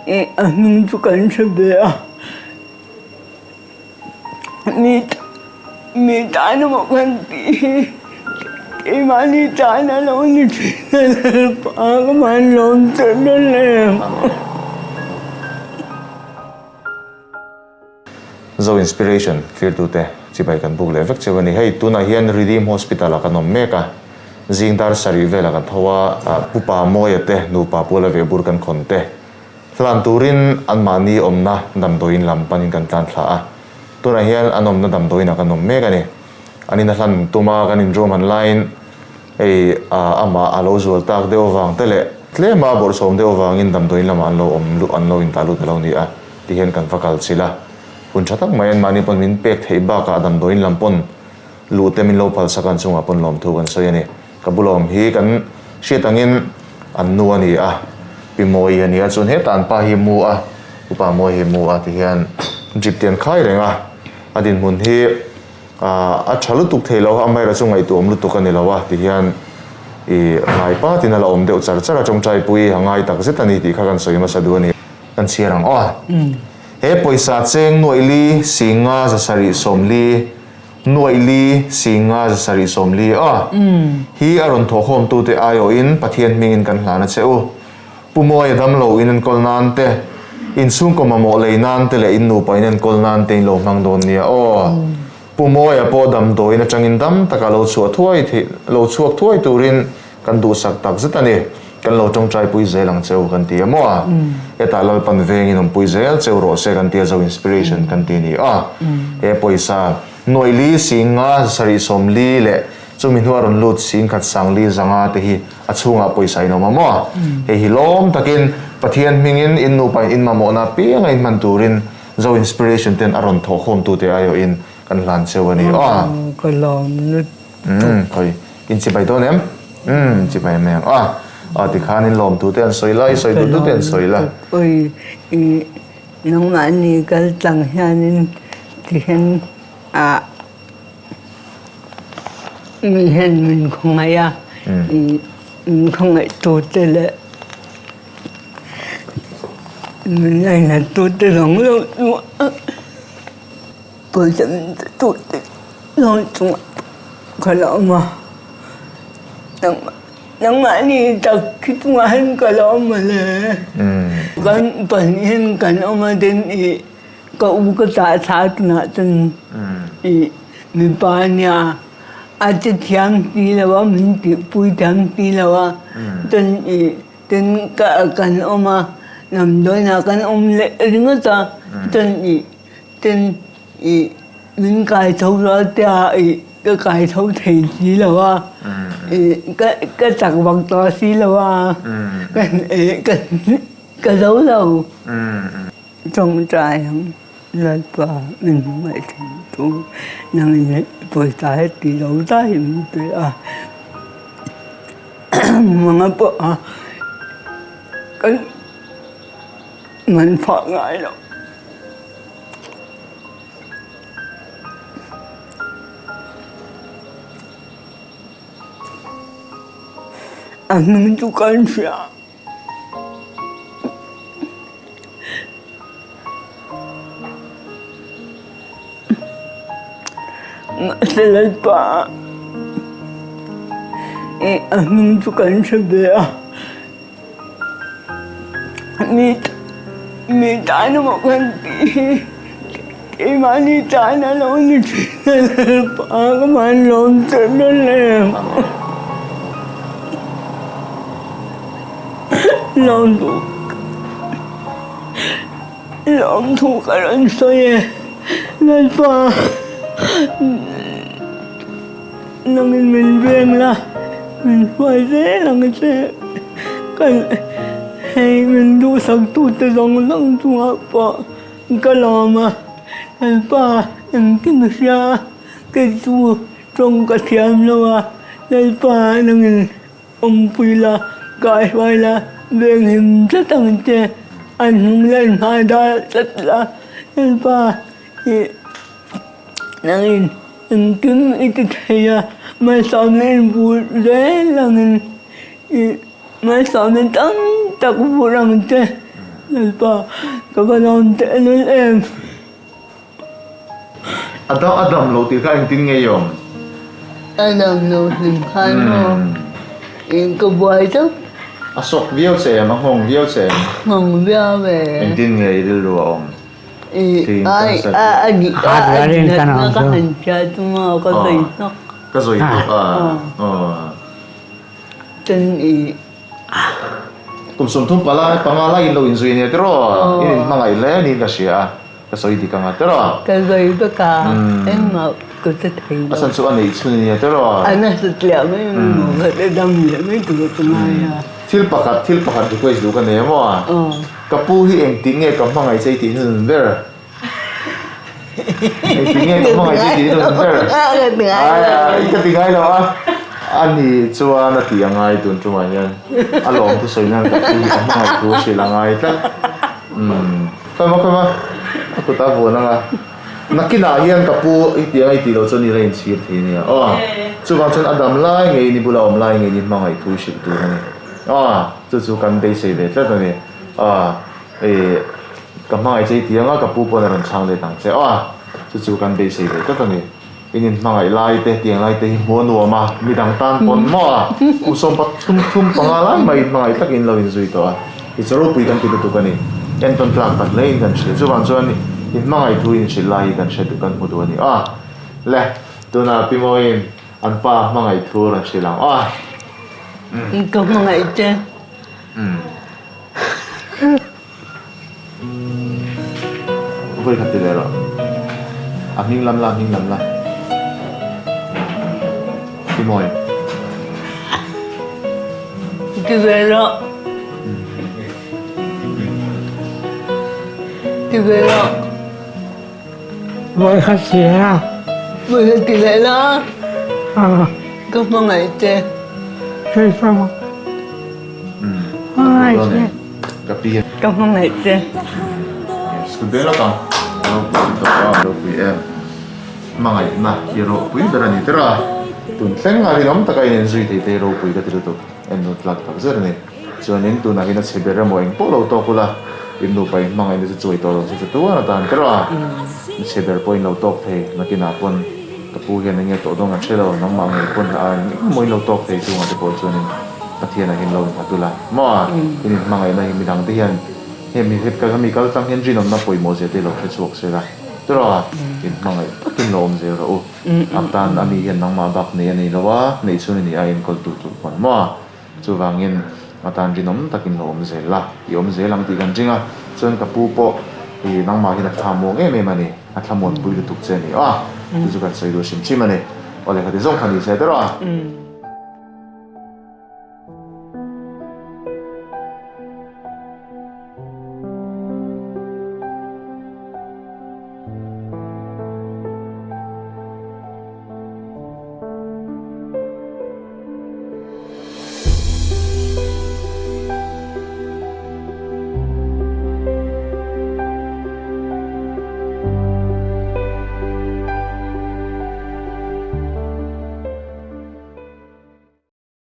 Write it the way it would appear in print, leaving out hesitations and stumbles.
A hming chu kan hre ve a, mi mi tan emaw kan tih hi keimahni tan a lo ni thin a Lalpa ka van lawm che dawn em. Zo Inspiration thirtute chibai kan buk leh vek cheu a ni. Hei tunah hian Redeem Hospital ah kan awm mek a, zing dar sarih velah kan tho a, Pu Pa Mawia te nupa Puala ve bur kan khawn te hlan turin anmahni awmna damdawiin lam panin kan tlan thla a, tunah hian an awmna damdawiin ah kan awm mek a ni. An in a hlan tuma kan inruam han laiin hei amah a lo zual tak deuh avang te leh tlema a bawrhsawm deuh avangin damdawiin lamah an lo awm an lo intah lut a lo ni a. Ti hian kan va kal chilh a, hun tha tak mai an mahni pawn min pek theih bakah damdawiin lam pawn luh te min lo phal sak a, an chungah pawn lawmthu kan sawi a ni. Ka bulawm hi kan hriat angin an nu a ni a, Pi Mawi a ni a, chuan hetah an pa hi mu a, Upa Mawi hi mu a ti hian drip te an khai reng a, a dinhmun hi a tha lutuk thei lo a, amaherawhchu chu ngaihtuahawm lutuk a ni lo a ti hian ih ngai patin a la awm deuh char char a, tawngtaipui a ngai tak zet a ni tih kha kan sawi hmasa duh a ni. Kan chhiar ang aw. He pawisa cheng nuaih li singa zasarih sawmli, nuaih li singa zasarih sawmli aw hi a rawn thawhkhawmtute aiawhin Pathian hmingin kan hlan a che u. Pu Mawia damlo in enkawl nan te, in chhungkaw mamawh lei nan te leh in nupa in enkawl nan te in lo hmang dawn nia aw. Pu Mawia pawh damdawiin atangin dam taka lo chhuah thuai theih, lo chhuak thuai turin Kan duhsak tak zet a ni. Kan lo tawngtai pui zel ang cheu kan ti a maw? Hetah Lalpan vengin awmpui zel cheu rawh se kan ti a, Zo Inspiration kan ti a ni a. He pawisa nuaih li singa sarih sawm li leh chumi hnua rawn lut singkhat sang li zanga te hi a chhungah pawisa in awm a maw? Hei hi lawm takin Pathian hmingin in nupa in inmamawhna apianga inhman turin Zo Inspiration ten a rawn thawhkhawmtute aiawhin kan hlan cheu a ni a. Ka lawm lut. Umm khawi in chibai dawn em? Umm chibai mai ang a. A tikhan in lawm tu te an sawi la, i sawi duh duh te an sawi la. Oi i nangmahni kal tlang hianin tihian ah mi hian min khawngaih a, i min khawngaih tu te leh min ngainat tu te zawng zawng chu Pawisa min pe tu te zawng chungah ka la awm a, nangmahni tak khi chungah hian ka la awm mawle. Kan pahnihin kan awm a tin ih ka u ka tah thla tunah chuan ih mipa ania a che thiam si lo a min tihpui thiam si lo a chuan ih tin ka kan awm a damdawiinah kan awm leh ringawt a chuan ih Tin, i min kai tho rual tia i ka kai tho thei si lo a, i ka ka chak vak tawh si lo a, ka ka ka zo lo. Tawngtai ang Lalpa min hmangaih thin tu nangin pawisa hi ti lo dai min pe a, manga pawh a kan Ngan phah ngai lo. A hnung chu kan hria. Mahse Lalpa a hnung chu kan hre ve a. Mi mi tan emaw kan tih hi keimahni tan a lo ni thin a Lalpa ka van lawm che dawn em. Lawmthu lawmthu ka rawn sawi e Lalpa nangin min veng la min hruai zel ang che. Kan hei min duhsak tute zawng zawng chungah pawh ka lawm a, Lalpa engkim hria kei chu tawng ka thiam lo a, Lalpa nangin awmpui la, kaihruai la, venghim tlat ang che, an hnung len hmai dar tlat la, Lalpa ih nangin engkim i ti thei a, malsawmna inbur zel angin. Ih malsawmna tam tak vur ang che. Lalpa ka va lawm tehlul em. A dam a dam lo tih kha engtin nge i awm? A dam lo hlim khan maw in ka buai tawp. A sawk viau che em? A nghawng viau che em? Nghawng viau e. Engtin nge i rilru a awm? I a a natna ka han hria chu maw ka sawi hnawk. Ka sawi hnawk a. Chuan i. Kum 30 pala panga laiin lo inzui ania tiraw? In inhmangaih hle niin ka hria a. Ka sawi dik anga tiraw? Ka sawi vek a, engmah ka hre thei lo. A chhan chu a neih chhun ania tiraw? A nasa tliah mai mai maw ka te dam leh mai tur ka ngai a. Thil pakhat, thil pakhat request duh ka nei a maw? Ka pu hi engtik nge ka hmangaih che i tih hnun ber? Engtik nge ka hmangaih che i tih hnun ber? Ai, ka ti ngai lo a. A ni chuan a tih a ngai tun tumah hian a lawm thusawi nan ka pu hi ka hmangaih thu a hrilh a ngai tlat. Umm. Khawi khawi a kut a vuan anga nakinah hian ka pu i tih anga i tih loh chuan i la inchhir thei ania aw. Chuvang chuan a dam lai ngeiin i bula awm lai ngeiin i hmangaih thu i hrilh tur a ni aw. Chu chu kan beisei ve tlat a ni aw. I ka hmangaih che i tih anga ka pu pawn a rawn chhang let ang che aw. Chu chu kan beisei ve tlat a ni. In inhmangaih lai te tiang lai te hi hmuh a nuam a, midang tan pawn maw a, kum 13 thum panga lai mai inhmangaih takin lo inzui tawh a, i chaw ropui kan ti lutuk a ni. Entawn tlak tak hlein kan hria. Chuvang chuan inhmangaih thu inhrilh lai hi kan hre duh kan hmu duh a ni aw. Le, tunah Pi Mawiin an pa hmangaih thu a rawn hrilh ang aw. Ka hmangaih che. Vawi khat ti leh rawh. A hming lam la, a hming lam la. Ti mawi. Ti ve rawh. Ti ve rawh. Vawi khat ti leh la. Vawi khat ti leh la. Ka hmangaih che. Kei ka hmangaih che. Ka pi. Ka hmangaih che. School beng lawk ang. Ropui tawp a, ropui em. Hmangaihna hi ropui ber a ni ber a. Tun thleng a rinawm taka in enzui thei te hi ropui ka ti lutuk. En lut tlak tak zet a ni. Chuanin tunah hian a chhe ber emaw eng pawh lo tawk ula, in nupa in hmangaihna chu chuai tawh lo se chu tuan atan ber a. A chhe ber pawh in lo tawk thei, nakinah pawn ka pu hian enge tawh dawn ka hre lo, nangmah ngei pawn a eng emaw in lo tawk thei chungah te pawh chuanin Pathianah hian lo innghat ula maw? In inhmangaihna hi midang te hian hemi hemi kal tlang hian rinawmna pawimawh zia te lo hre chhuak se la tiraw? Inhmangaih takin lo awm zel rawh u. A tan ani hian nangmah bak nei a nei lo a, neih chhun i ni a enkawl tu tur pawn maw? Chuvangin a tan rinawm takin lo awm zel la, i awm zel ang tih kan ring a, chuan ka pu pawh i nangmah hian a thla muang em em a ni, a thla muanpui lutuk che a ni aw, chu chu kan sawi duh hrim hrim a ni. Aw lehkha ti zawng kha ni se tawrh a.